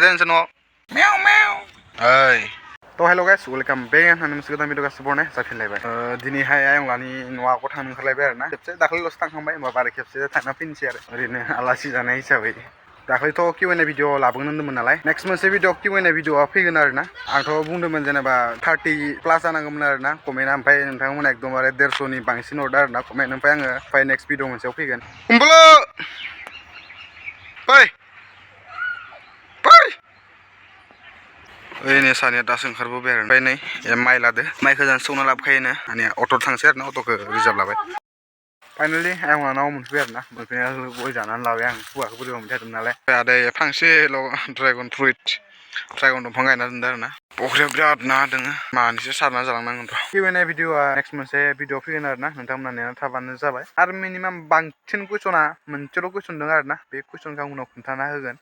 Senso meow meow. Hey. तो hello guys welcome बेक होननानै मोनसे गोदान भिडिअ गासिबो बरनाय जाफिनलायबाय दिनैहाय आं लानि न'आव थांनो ओंखारलायबाय आरोना खेबसे दाखालिल'सो थांखांबाय होमबा बारा खेबसे थांना फैनोसै आरो ओरैनो आलासि जानाय हिसाबै दाखालिथ' Q&A भिडिअ लाबोगोन होनदोंमोन नालाय नेक्स्ट मोनसे भिडिअ Q&A भिडिअआ फैगोन आरोना आंथ' बुंदोंमोन जेनेबा 30 प्लास जानांगौमोन आरोना कमेन्टआ ओमफ्राय नोंथांमोना एकदमबारे 150नि बांसिन हरदो आरोना कमेन्ट ओमफ्राय आङो ओमफ्राय नेक्स्ट भिडिअ मोनसेयाव फैगोन होमब्ला फै ओइनै सानैया दासो ओंखारबोबाय आरो ओमफ्राय नै माइ लादो माइखौ जों सौना लाबोखायोनो माने अट' थांसै आरोना अट'खौ रिजार्भ लाबाय फाइनालि आं लानाव मोनफैबाय आरोना मोनफैनाया गय जानानै लाबाय आं खुगाखौ बोरैबा मोनबाय थादोंमोन नालाय आदै फांसेल' ड्रागन दंफां गायना दोनदों आरोना फख्रियाव बिराद ना दोङो मानैसो सारना जालांनांगोनथ' Q&A भिडिअआ नेक्स्ट मोनसे भिडिअ फैगोन आरोना नोंथांमोना नेना थाबानो जाबाय आरो मिनिमाम बांसिन कुइसना मोनसेल' कुइसन दङ आरोना बे कुइसनखौ आं उनाव खोन्थाना होगोन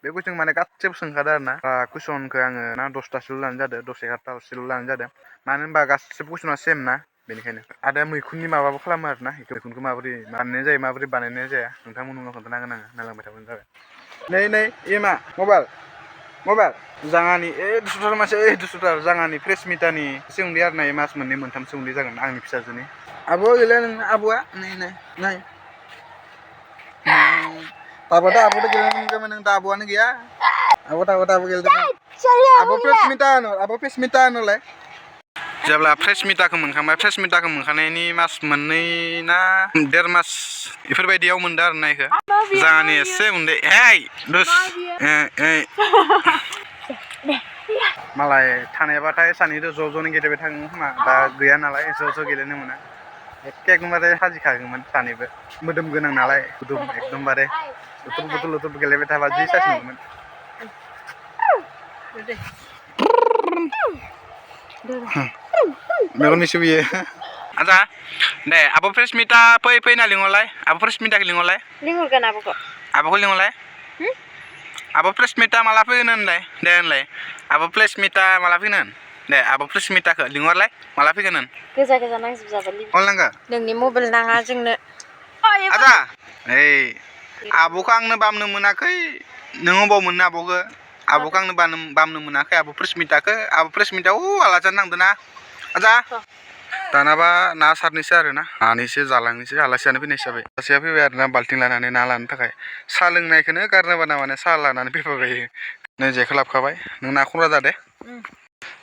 बे कुइसन माने गासैबो सोंखादों आरोना कुइसनखौ आङो ना 10थासोल' लानाय जादों 10 11थासोल' लानाय जादों मानो होनबा गासैबो कुइसना सेम ना बेनिखायनो आरो मैखुननि माबाबो खालामो आरोना मैखुनखौ माबोरै बानायनाय जायो माबोरै बानायनाय जाया नोंथांमोननो उनाव खोन्थानांगोन आङो नायलांबाय थाबानो जाबाय नै एमा मबाइल जाङानि दुसुथार मानसि दुसुथार जाङानि फ्रेस मिटानि सोंदै आरो नाय मास मोननै मोनथाम सोंदै जागोन आंनि फिसाजोनि आब' गैला नोंना आब'आ नै ताबोदा आब'दा गेलेनो नों आब'आनो गैया आब' गेलेदोंमोन आब' फ्रेस मिटा होनलाय जेब्ला फ्रेस मिटाखौ मोनखानायनि मास मोननै ना 1.5 मास बेफोरबायदियाव मोनदों आरो ना इखौ जाङानि एसे उन्दै मालाय थानायबाथाय सानैजों ज' ज'नो गेलेबाय थागोन खोमा दा गैया नालाय ज' गेलेनो मोना एकदमबारे हाजिखागौमोन सानैबो मोदोम गोनां नालाय गुदुं एकदमबारे लुथुर गेलेबाय थाबा जि साइस मोनगौमोन मेगन मिसु बियो आजा दे आब' फ्रेस मिटा फैना लिंहरलाय आब' फ्रेस मिटाखौ लिंहरलाय लिंहरगोन आब'खौ लिंहरलाय आब' फ्रेस मिटा माला फैगोन होनलाय आब' फ्रेस मिटा माला फैगोन दे आब' फ्रेस मिटाखौ लिंहरलाय माला फैगोन होन गोजा नांजोबजाबाय हरनांगौ नोंनि मबाइल नाङा जोंनो आजा आब'खौ आंनो बामनो मोनाखै नों अबाव मोननो आब'खौ आंनो बामनो मोनाखै आब' फ्रेस मिटाखौ आलासि जानो नांदों ना आजा दानाबा ना सारनोसै आरोना नानैसो जालांनोसै आलासि जानो फैनाय हिसाबै आलासिया फैबाय आरोना बाल्थिं लानानै ना लानो थाखाय साहा लोंनायखौनो गारनोबा माने साहा लानानै फैफाबाय नै जेखौ लाबोखाबाय नों ना खरा जादे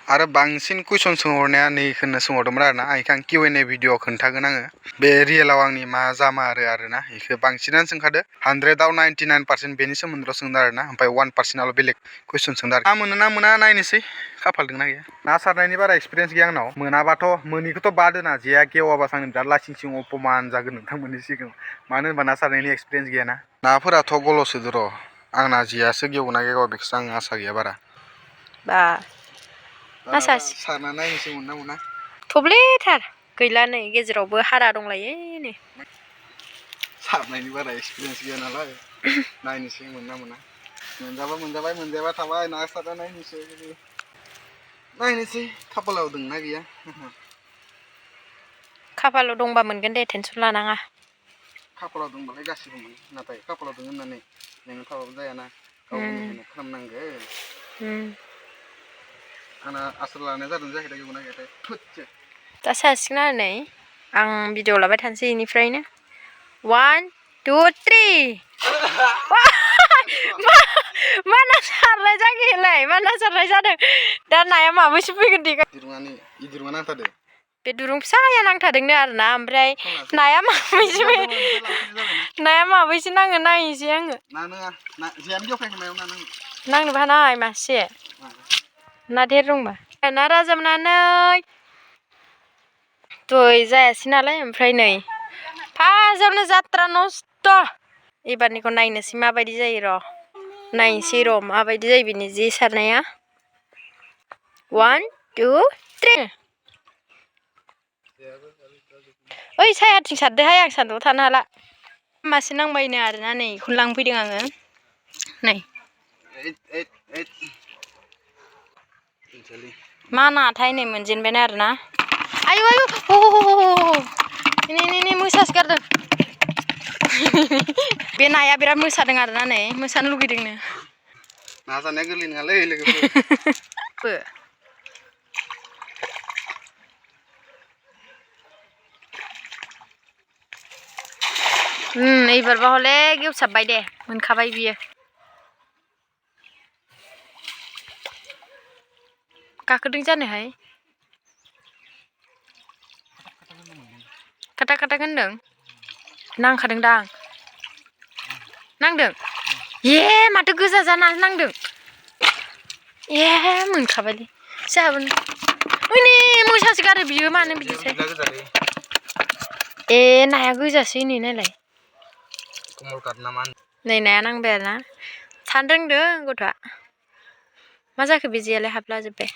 आरो बांसिन कुइसन सोंहरनाया नैखौनो सोंहरदोंमोन आरोना आं Q&A भिडिअ खोन्थागोन आङो बे रियेलाव आंनि मा जामारो आरोना बेखौ बांसिनानो सोंखादो 100आव 99% बेनि सोमोन्दैल' सोंदों आरोना ओमफ्राय 1%आल' बेलेग कुइसन सोंदों आरो मोनो ना मोना नायनोसै खाफाल दंना गैया ना सारनायनि बारा एक्सपिरियेन्स गैया आंनाव मोनाबाथ' मोनिखौथ' बादोना जेया गेवाबासो आं बिराद लासिं सिं अपमान जागोन नोंथांमोननि सिगाङाव मानो होनबा ना सारनायनि एक्सपिरियेन्स गैयाना नाफोराथ' गल'सोदो र' आंना जेयासो गेवना गेवा बेखौसो आं आसा गैया बारा सारना नायनोसै मोनना मोना थब्लेथार गैला नै गेजेरावबो हारा दंलायो नै सारनायनि बारा एक्सपिरियेन्स गैया नालाय नायनोसै मोनना मोना मोनजाबा मोनजायाबा थाबाय ना सारना नायनोसै खाफालाव दंना गैया खाफालाव दंबा मोनगोन दे टेनसन लानाङा खाफालाव दंबालाय गासिबो मोनो नाथाय खाफालाव दं होननानै नोङो थाबाबो जायाना गावबो मेहनत खालामनांगोन आंना आसर लानाय जादों जायाखै गेवना गैयाथाय दा सारसिगोन आरो नै आं भिडिअ लाबाय थानोसै बेनिफ्रायनो 1 2 3 मा ना सारनाय जाखोलाय मा ना सारनाय जादों दा नाया माबैसो फैगोन दे दिरुङा नांथारदो बे दुरुं फिसाया नांथादोंनो आरोना ओमफ्राय नाया माबैसो नाङो नायनोसै आङो नांनोबो हानाय मासे ना देर दंबा ना राजामोनानै दय जायासै नालाय ओमफ्राय नै फार्स्टआवनो जात्रा नस्थ' एबारनिखौ नायनोसै माबायदि जायो र' नायनोसै र' माबायदि जायो बिनि जे सारनाया 1 2 3 ओइ सायाथिं सारदोहाय आं सान्दुंआव थानो हाला मासे नांबायनो आरोना नै बेखौनो लांफैदों आङो नै मा नाथाय नै मोनजेनबाय आरोना आयु नै मोसासो गारदों बे नाया बिराद मोसादों आरोना नै मोसानो लुगैदोंनो ना जानाया गोरलै नङालै लोगोफोर बो एबारबा हले गेवसाबबाय दे मोनखाबाय बियो गाखोदों जानोहाय खाथा खाथा होनदों नांखादों दां नांदों ए माथो गोजा जाना नांदों ए मोनखाबायलै जाहाबो ओइनै मोसासो गारो बियो मानो बिदिसै ए नाया गोजासै नै नायलाय कमलकाट नामा नै नाया नांबाय आरोना सानो रोंदों गथ'आ मा जाखो बे जेयालाय हाबलाजोब्बाय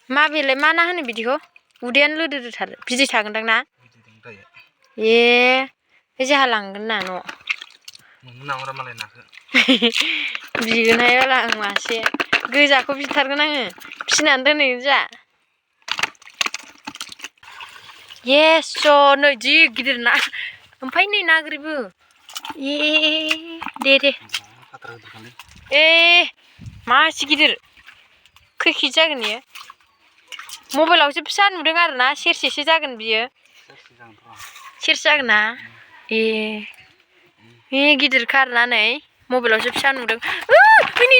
मा बेलाय मा ना होनो बिदिखौ उदैयानो लोदोदोथार बिदै थागोनदां ना ए जोंहा लांगोन ना न' मोननो नामारा मालाय नाखौ बिगोनहाय बाला आं मासे गोजाखौ बिथारगोन आङो फिसिनानै दोनहैगोन जा येस नै जि गिदिर ना ओमफ्राय नै ना गोरिबो ए दे ए मासे गिदिर खै केजि जागोन इयो मबाइलावसो फिसा नुदों आरो ना सेरसेसो जागोन बियो सेरसे जागोन ना ए गिदिरखा आरोना नै मबाइलावसो फिसा नुदों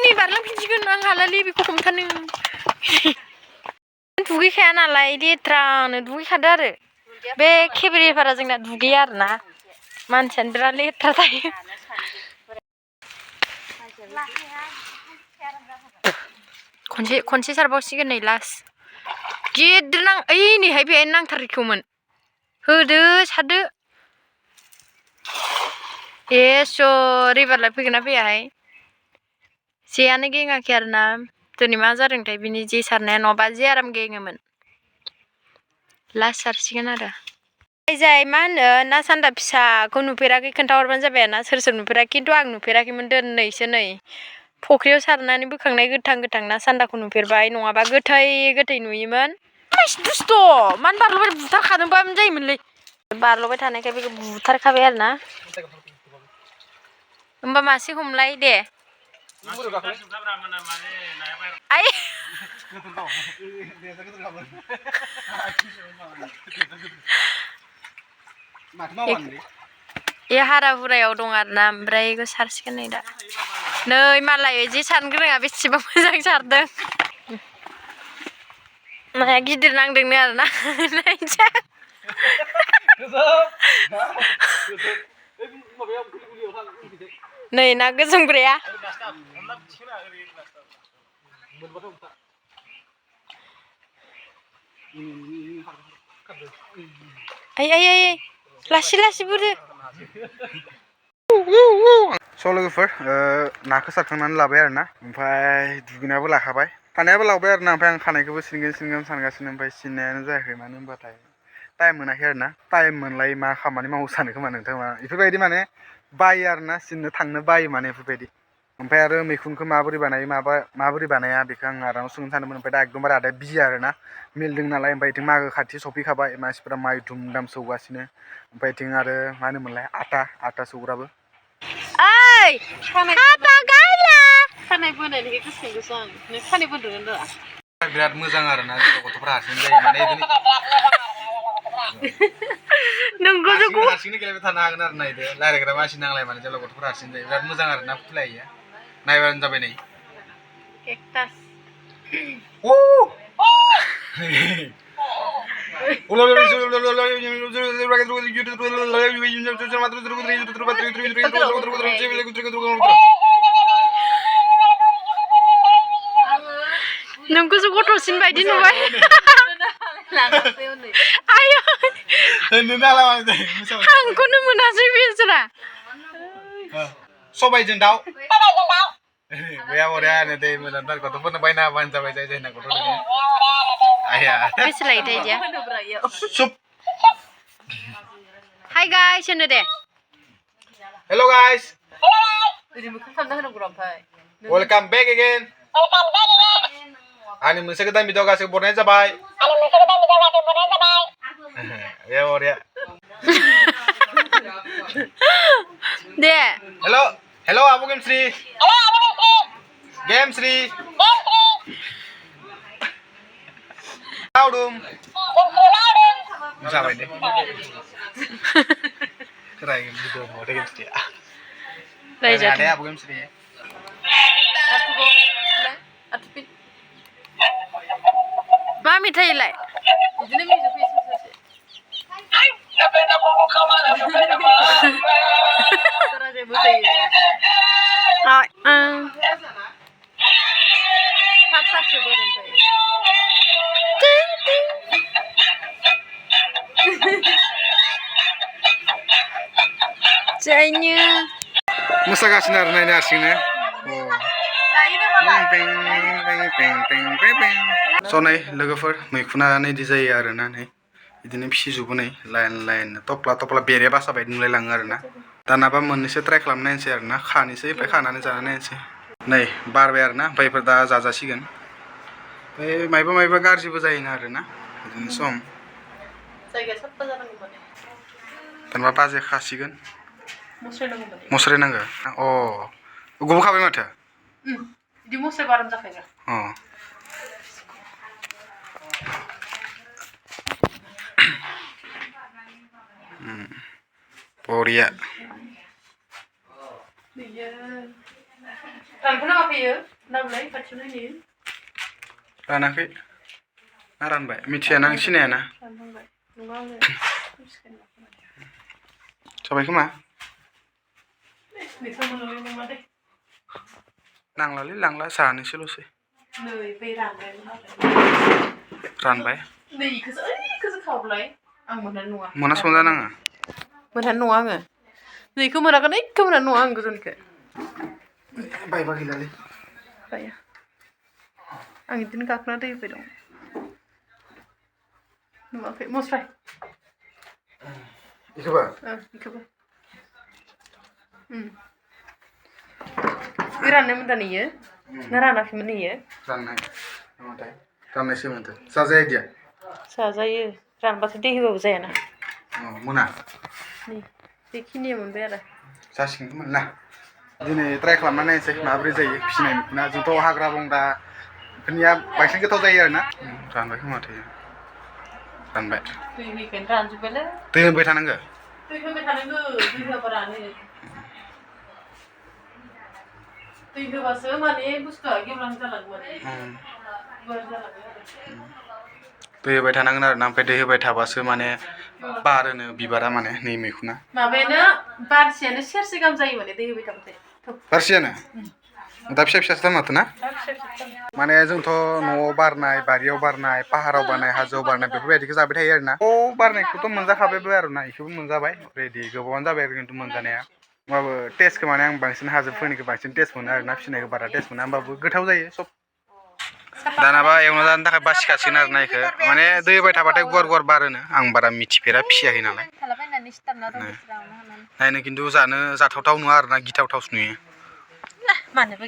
नै बारलांफिनसिगोन आं हालालै बेखौ हमथानो दुगैखाया नालाय लेथ्रानो दुगैखादो आरो बे केबेरेपारा जोंना दुगैया आरोना मानसियानो बिराद लेथ्रा थायो खनसे सारबावसिगोन नै लास्ट गिदिर ओइ नैहाय बेहाय नांथारैखौमोन होदो सारदो ए एबारलाय फैगोन ना फैयाहाय जेयानो गेङाखै आरोना दिनै मा जादोंथाय बिनि जे सारनाया नङाबा जे आराम गेङोमोन लास्ट सारसिगोन आरो जाय मा होनो ना सान्दा फिसाखौ नुफेराखै खोन्थाहरबानो जाबाय ना सोर सोर नुफेराखै खिन्थु आं नुफेराखैमोन दिनैसो नै फुख्रियाव सारनानै बोखांनाय गोथां गोथां ना सान्दाखौ नुफेरबाय नङाबा गोथै नुयोमोन दुस्थ' मानो बारल'बाय बुथारखादोंबानो जायोमोनलै बारल'बाय थानायखाय बेखौ बुथारखाबाय आरो ना होमबा मासे हमलाय दे आइ ए हारा हुरायाव दं आरोना ओमफ्राय बेखौ सारसिगोन नै दा नै मालाय जे सारनो गोरोङा बेसेबां मोजां सारदों नाया गिदिर नांदोंनो आरोना नायनोसै नै ना गोजोंग्राया आइ लासै बुरो स' लोगोफोर नाखौ सारखांनानै लाबाय आरो ना ओमफ्राय दुगैनाबो लाखाबाय खानायाबो लावबाय आरो ना ओमफ्राय आं खानायखौबो सिनगोन सानगासिनो ओमफ्राय सिननायानो जायाखै मानो होनबाथाय टाइम मोनाखै आरो ना टाइम मोनलाय मा खामानि मावो सानो खोमा नोंथाङा बेफोरबायदि माने बायो आरो ना सिननो थांनो बायो माने बेफोरबायदि ओमफ्राय आरो मैखुनखौ माबोरै बानायो माबोरै बानाया बेखौ आं आदानाव सोंनो सानदोंमोन ओमफ्राय दा एकदमबारे आदाया बिजि आरो ना मिलदों नालाय ओमफ्राय बिथिं मागो खाथि सफैखाबाय मानसिफोरा माइ धुम धाम सौगासिनो ओमफ्राय बिथिं आरो मा होनोमोनलाय आटा सौग्राबो ओइ हाबा गायला खानाय बोनायनिखौ गोसोखांदोंसो आं नों खानाय बोन्दोंमोन दा बिराद मोजां आरो ना गथ'फ्रा हारसिं जायो माने बिदिनो हारसिंनो गेलेबाय थानो हागोन आरो ना इदो रायज्लायग्रा मानसि नांलाय माने जेब्ला गथ'फ्रा हारसिं जायो बिराद मोजां आरो ना फुथ्लाया नायबानो जाबाय नै केकटास नोंखौसो गथ'सिन बायदि नुबाय आयै आंखौनो मोनासै बेसरा सबायजों दाउ बे बरियानो दै मोजांथार गथ'फोरनो बायना होबानो जाबाय जाय जायना गथ' दङ आया बेसे लायोथाय इदिया सुप हाय गाइस होनो दे हेल' गाइस ओरैनो खालामना होनांगौ ओमफ्राय वेलकाम बेक अगेन आंनि मोनसे गोदान भिडिअ गासैबो बरनाय जाबाय बे बरिया दे हेल' आब' गेमस्रि Game Sri. Laudum. Sampai deh. Cerai gitu mau Game Sri. Ada apa Game Sri? Mami Thailand. Jadinya Musagasin arna ini asingnya. Sonai लोगोफोर मैखुना नै दि जायो आरो ना नै बिदिनो फिसिजोबो नै लाइन टपला बेरे बासा बायदि नुलायलाङो आरो ना दानाबा मोननैसो ट्राइ खालामनायनोसै आरो ना खानोसै ओमफ्राय खानानै जानानै नायनोसै नै बारबाय आरो ना ओमफ्राय दा जाजासिगोन ओमफ्राय मायबा गाज्रिबो जायोना आरो ना बिदिनो सम दानबा बाजै खासिगोन मुस्राय नांगौ अ गबोखाबाय माथो बिदि मुस्राय बाराम जाखायो अ Poria. Rankan apa ya? Namanya kacau ini. Ranaknya, naran bay. Mitian nang sini ya na. Coba kemana? Nang lali sana sih lu sih. Ran bay. Nih, kesel kau belai. Ang mana nuah. Mana sebentar nang? Mana nuah nggak? Nih, kamu mana kan? Kamu mana nuah anggur nih ke? Bay bagi lali. Bay ya. Ang itu nih kakak nanti pedong. Nuah ke? Musrai. Iku ba? Iku ba. Iran mana nih ya? Narana sih mana ya? Ran naik. Ran naik sih mana? Saja aja. Saja ya. Ran pasti dia hidup saya na. Oh, mana? Nih, begini ya mana ada. Sasing mana? Ini try खालामनानै नायनोसै माब्रै जायो फिसिनाय ना जोंथ' हाग्रा बंग्रा बेफोरनिया बांसिन गोथाव जायो आरोना रानबाय खोमा थैयो रानबाय दै होगोन रानजोब्बायलै दै होबाय थानांगौ दै होबाय थानांगौ दै होआबा रानो दै होबासो माने बुस्थुआ गेवलां जालाङो माने गुवार जालाङो आरो दै होबाय थानांगोन आरो ना ओमफ्राय दै होबाय थाबासो माने बारोनो बिबारा माने नै मैखुना माबायानो बारसेयानो सेरसे गाहाम जायो माने दै होबाय थाबाथाय बारसेयानो दा फिसा माथो ना माने जोंथ' न'आव बारनाय बारियाव बारनाय पाहाराव बारनाय हाजोआव बारनाय बेफोरबायदिखौ जाबाय थायो आरोना न'आव बारनायखौथ' मोनजाखाबायबो आरोना बेखौबो मोनजाबाय रेडि गोबावानो जाबाय आरो खिन्थु मोनजानाया होमबाबो टेस्टखौ माने आं बांसिन हाजोफोरनिखौ बांसिन टेस्ट मोनो आरोना फिसिनायखौ बारा टेस्ट मोना होमबाबो गोथाव जायो सब दानाबा एवना जानो थाखाय बासिखासिगोन आरोना इखो माने दै होबाय थाबाथाय गुवार बारोनो आं बारा मिथिफेरा फिसियाखै नालाय नायनो खिन्थु जानो जाथावथाव नुवा आरोना गिथावथावसो नुयो मानोबा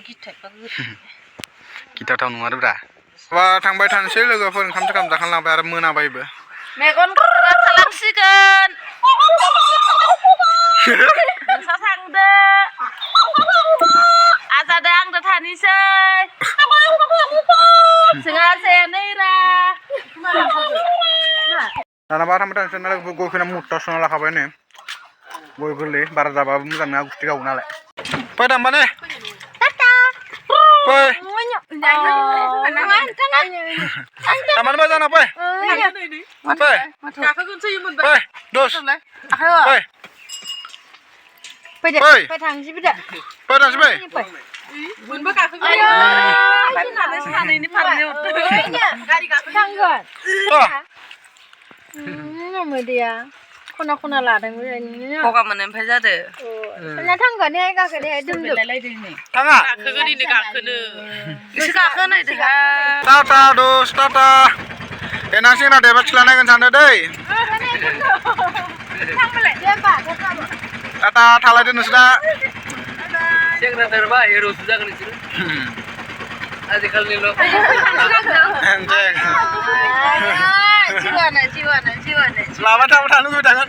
गिथावथाव नङा ब्रा बा थांबाय थानोसै लोगोफोर ओंखाम जाखां लांबाय आरो मोनाबायबो मेगन खुगा खालामसिगोन नोंसा थांदो आजादो आंदो थानिसै जोंहा जेनैरा दानाबा थांबाय थानोसै नालाय गयखौनो मुथा सोना लाखाबाय नै गय गोरलै बारा जाबाबो मोजां नङा गुस्थि गावो नालाय फै दामबा ने फै taman ba sana fai fai dos fai Bây giờ phải thằng gì bây giờ? fai dan sipai Muốn bác cả không? Ai cái sàn này nó phẳng nhiều. Thằng rồi. Mà đi à? Con nào là thằng người nhá. Có cả mình em phải ra để. Là thằng gần đây cả cái này đừng được. thằng à Cả cứ đi cả cứ nữa. Cứ cả cứ này thì ha. tata dos tata enak sih na debat celana kan sana deh Thằng lại đem bà cho tao. tata thalai dulu sudah Siang na terba hero sudah kan itu. Ada kali lo. anjing Jiwa này. selamat datang lu jangan